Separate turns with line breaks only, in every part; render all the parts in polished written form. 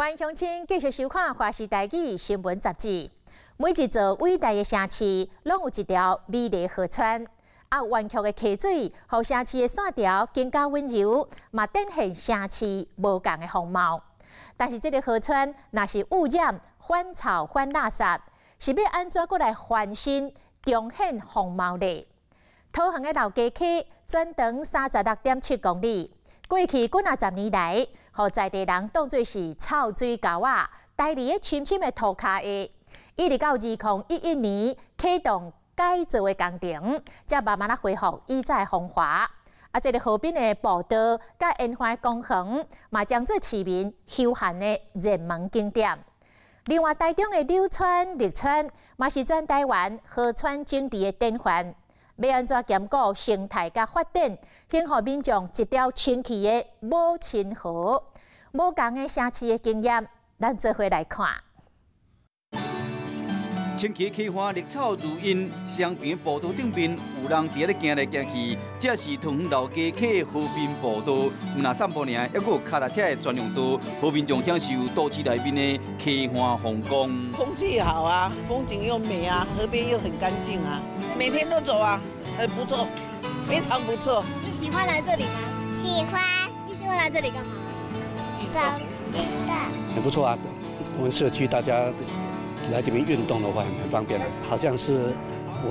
歡迎鄉親繼續收看《華視台語新聞雜誌》。每一座偉大的城市，攏有一條美麗河川。啊，彎曲的溪水，予城市的線條更加溫柔，嘛展現城市無仝的風貌。但是，這个河川若是污染、反臭、反垃圾，是欲按怎閣來翻新、重現風貌呢？桃園的老街溪全長36.7公里，過去幾若十年來，予在地人當做是臭水溝仔，待佇咧深深的塗跤下，一直到2011年啟動改造的工程，才慢慢仔恢復以前的風華。啊，這个河邊的步道佮沿岸公園，嘛將做市民休閒的熱門景點。另外，台中的柳川、綠川，嘛是全台灣河川整治的典範。欲按怎兼顧生態佮發展，還予民眾一條清氣的母親河，無仝的城市的經驗，咱做伙來看。
清氣溪岸綠草如茵，雙邊步道頂面有人佇咧行來行去，這是桃園老街溪河濱步道，毋但散步爾，猶閣有跤踏車的專用道，予民眾享受都市內面的溪岸風光。
空氣好啊，風景又美啊，河邊又很乾淨啊，每天都走啊，很不錯，非常不錯。
你喜歡來這裡嗎？
喜歡。
你喜歡來這裡幹嘛？
走運動。
很不錯啊，我們社區大家來這邊運動的話很方便的，好像是我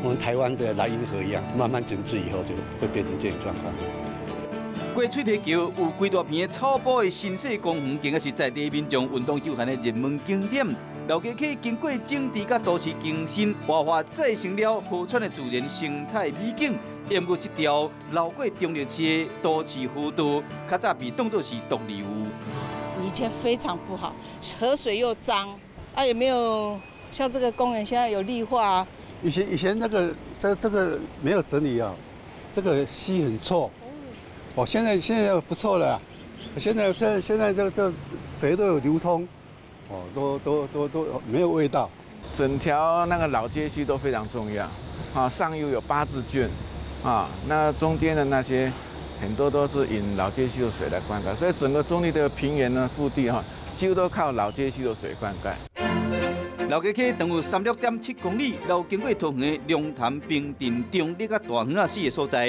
們台灣的萊茵河一樣，慢慢整治以後就會變成這種狀況。
過翠堤橋有規大片的草埔的新細公園，更加是在地民眾運動休閒的熱門景點。老街溪經過整治佮都市更新，活化再生了河川的自然生態美景。毋過這條流過中壢市的都市河道，較早被當作是毒瘤。
以前非常不好，河水又髒。啊，有沒有像這個公園現在有綠化啊？
以前那個這個沒有整理啊，這個溪很臭。哦，現在不錯了，現在這水都有流通，哦，都沒有味道。
整條那個老街溪都非常重要，啊，上游有八字圳，啊，那中間的那些很多都是引老街溪的水來灌溉，所以整個中壢的平原呢、腹地哈，幾乎都靠老街溪的水灌溉。
老街溪長有36.7公里，流經過桃園的龍潭、平鎮、中壢佮大園仔四个所在，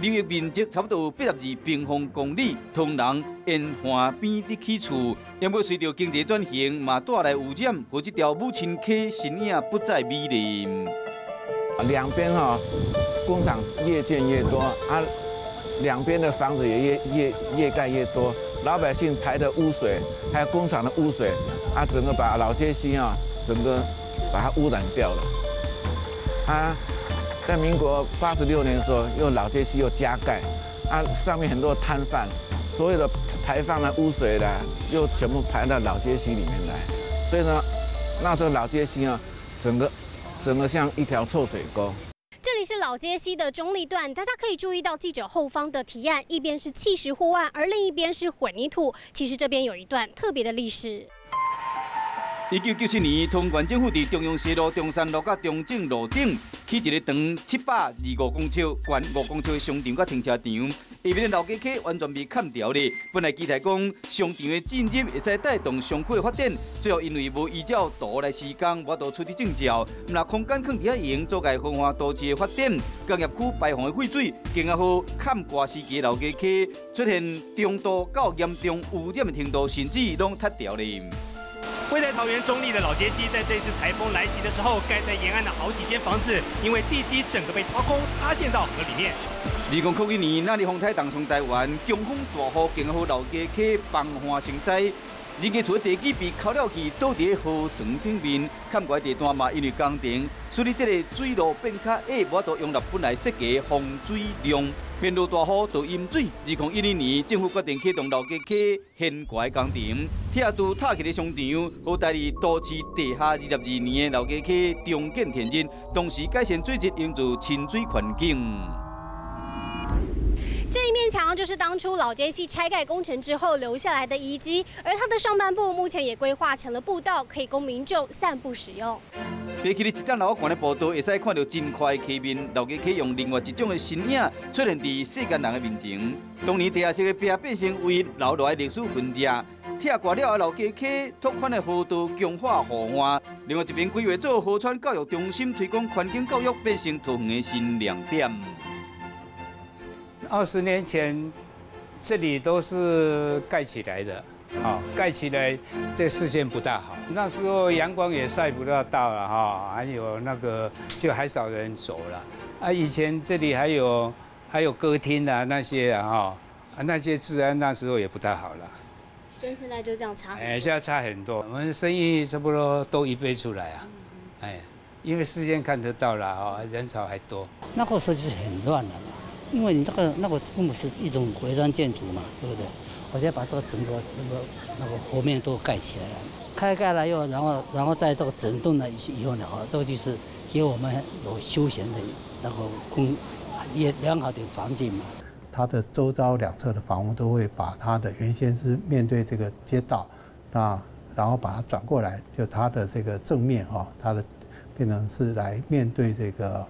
流域面積差不多有82平方公里。桃園人沿岸邊佇起厝，毋過隨著經濟轉型，嘛帶來污染，予這條母親溪身影不再美麗。
兩邊哈工廠越建越多啊，兩邊的房子也越蓋越多，老百姓排的污水，還有工廠的污水，啊，整個把老街溪啊，整個把它污染掉了。啊，在民國86年的時候，又老街溪又加蓋，啊，上面很多攤販，所有的排放的污水呢，又全部排到老街溪裡面來，所以呢，那時候老街溪啊，整個像一條臭水溝。
這裡是老街溪的中壢段，大家可以注意到記者後方的堤岸，一邊是砌石護岸，而另一邊是混凝土。其實這邊有一段特別的歷史。
1997年，桃園縣政府佇中央西路、中山路佮中正路頂起一个長725公尺、懸5公尺的商場佮停車場，下面的老街溪完全被砍掉咧。本來期待講商場的進入會使帶動商區的發展，最後因為無依照圖來施工，無法度取得證照，毋但空間囥佇遐用，阻礙河岸都市的發展，工業區排放的廢水，更加予崁蓋時期的老街溪出現中度到嚴重污染的程度，甚至攏塌掉咧。
位在桃園中壢的老街溪，在這次颱風來襲的時候，蓋在沿岸的好幾間房子，因為地基整個被掏空，塌陷到河裡面。
2001年，納莉風颱重創台灣，強風大雨，更予老街溪崩岸成災。人家厝地基被摳了去，倒佇河床頂面，崁蓋地段嘛，因為工程，使得這个水路變較矮，無法度容納本來設計的洪水量，連落大雨就淹水。2011年，政府決定啟動老街溪掀蓋工程，拆除塌去的商場，予待佇都市地下22年的老街溪重見天日，同時改善水質，營造親水環境。
這一面牆就是當初老街溪拆蓋工程之後留下來的遺跡，而它的上半部目前也規劃成了步道，可以供民眾散步使用。
爬起咧一層樓懸的步道，會使看著真寬的溪面，老街溪用另外一種的身影出現佇世間人的面前。當年地下室的壁變成唯一留落來歷史痕跡，拆挂了的老街溪，拓宽的河道，强化护岸。另外一边规划做河川教育中心，推广环境教育，变成桃园的新亮点。
20年前，这里都是盖起来的，好，盖起来这视线不大好。那时候阳光也晒不到到了哈，还有那个就还少人走了。啊，以前这里还有歌厅啊那些啊哈，啊那些治安那时候也不太好了。
跟现在就这样差。
哎，现在差很多，我们生意差不多都一倍出来啊，哎，因为视线看得到了哈，人潮还多。
那个时候就是很乱了嘛，因为你那个根本是一种违章建筑嘛，对不对？我现在把这个整个那个河面都盖起来了，开盖了以后，然后在这个整顿了以后呢，哈，这个就是给我们有休闲的那个空，也良好的环境嘛。
它的周遭两侧的房屋都会把它的原先是面对这个街道，那然后把它转过来，就它的这个正面哈，它的变成是来面对这个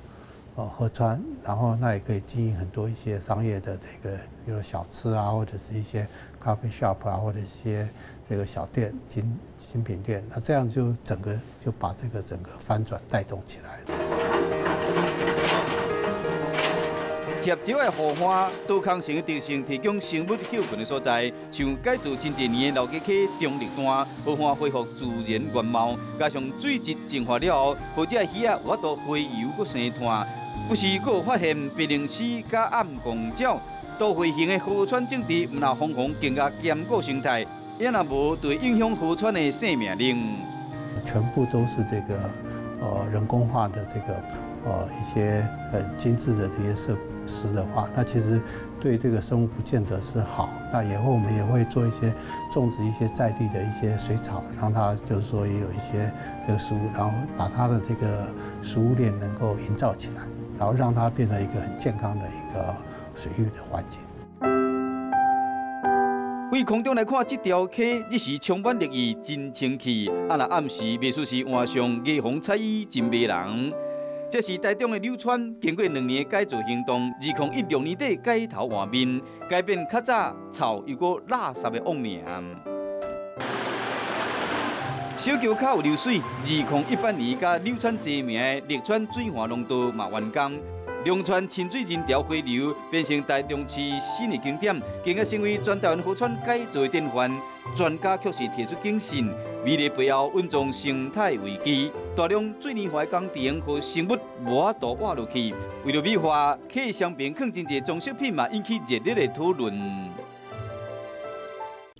河川，然后那也可以经营很多一些商业的这个，比如小吃啊，或者是一些咖啡 shop 啊，或者一些这个小店、精品店，那这样就整个就把这个整个翻转带动起来。
贴石的护岸，多空性的特性，提供生物休困的所在。像改造真济年的老街溪中坜段，河岸恢复自然原貌，加上水质净化了后，河这鱼仔有法度洄游阁生湠，不时阁有发现白灵丝佮暗贡鸟。都会型的河川整治，毋但防洪，更加兼顾生态，也若无对影响河川的生命力。
全部都是这个人工化的这个一些很精致的这些设施的话，那其实对这个生物不见得是好。那以后我们也会做一些种植一些在地的一些水草，让它就是说也有一些这个食物，然后把它的这个食物链能够营造起来，然后让它变成一个很健康的一个水域的环境。
对空中来看，这条溪日时充满绿意，真清气；啊，若暗时，袂输是换上霓虹彩衣，真迷人。这是台中的柳川，经过2年的改造行动，2016年底改头换面，改变较早臭又阁垃圾的恶名。小桥跤有流水，2018年佮柳川齐名的绿川水岸廊道嘛完工。龙川亲水人潮回流，变成台中市新的景点，更加成为全台湾河川改造的典范。专家却是提出警讯，美丽背后蕴藏生态危机，大量水泥化工程予生物无法度活落去。为了美化溪双边囥真济装饰品嘛，引起热烈的讨论。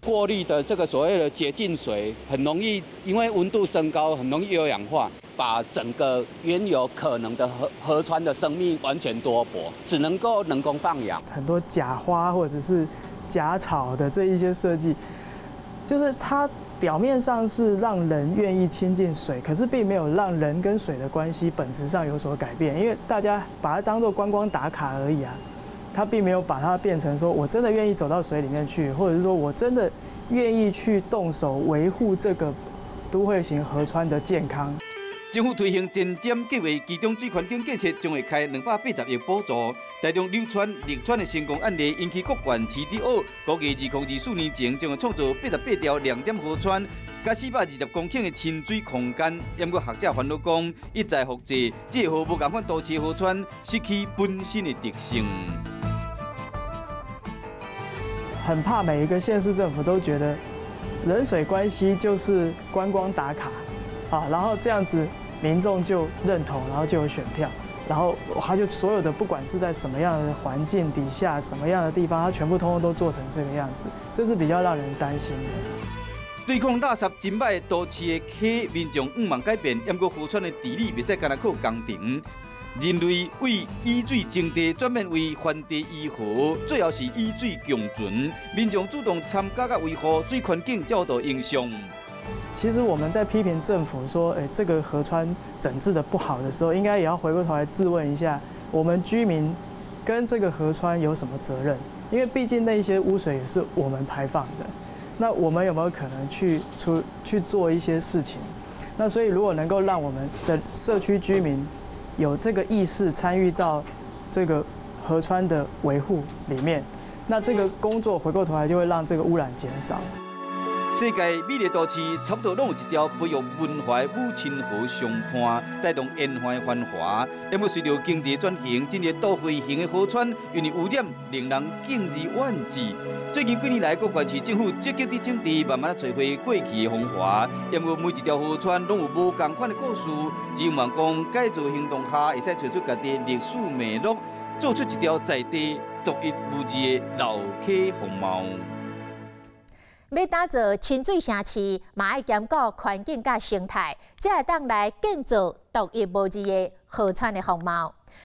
过滤的这个所谓的洁净水，很容易因为温度升高，很容易有氧化。把整个原有可能的河川的生命完全夺薄，只能够人工放养。
很多假花或者是假草的这一些设计，就是它表面上是让人愿意亲近水，可是并没有让人跟水的关系本质上有所改变，因为大家把它当做观光打卡而已啊，它并没有把它变成说我真的愿意走到水里面去，或者是说我真的愿意去动手维护这个都会型河川的健康。
政府推行前瞻计划，其中水环境建设将会开280亿补助。台中柳川、绿川的成功案例引起各县市伫学，估计2024年前将会创造88条亮点河川，佮420公顷的亲水空间。不过学者烦恼讲，一再复制，这予无仝款都市河川失去本身的特性。
很怕每一个县市政府都觉得人水关系就是观光打卡，啊，然后这样子，民众就认同，然后就有选票，然后他就所有的不管是在什么样的环境底下，什么样的地方，他全部通通都做成这个样子，这是比较让人担心的。
对抗垃圾真歹都市的溪，民众向望改变，不过河川的治理袂使干焦靠工程。人类为以水争地转变为还地于河，最后是与水共存。民众主动参加佮维护水环境，才有得影响。
其实我们在批评政府说，哎，这个河川整治的不好的时候，应该也要回过头来自问一下，我们居民跟这个河川有什么责任？因为毕竟那些污水也是我们排放的，那我们有没有可能去做一些事情？那所以如果能够让我们的社区居民有这个意识参与到这个河川的维护里面，那这个工作回过头来就会让这个污染减少。
世界美麗都市差不多攏有一條培育文化的母親河相伴，帶動沿岸的繁華。不過隨著經濟轉型，這个都會型的河川因為污染，令人敬而遠之。最近幾年來，各縣市政府積極佇整治，慢慢揣回過去的風華。不過每一條河川攏有無仝款的故事，只希望講改造行動下，會使揣出家己的歷史脈絡，做出一條在地獨一無二的老溪風貌。
欲打造親水城市，嘛愛兼顧環境佮生態，才會當來建造獨一無二的河川的風貌。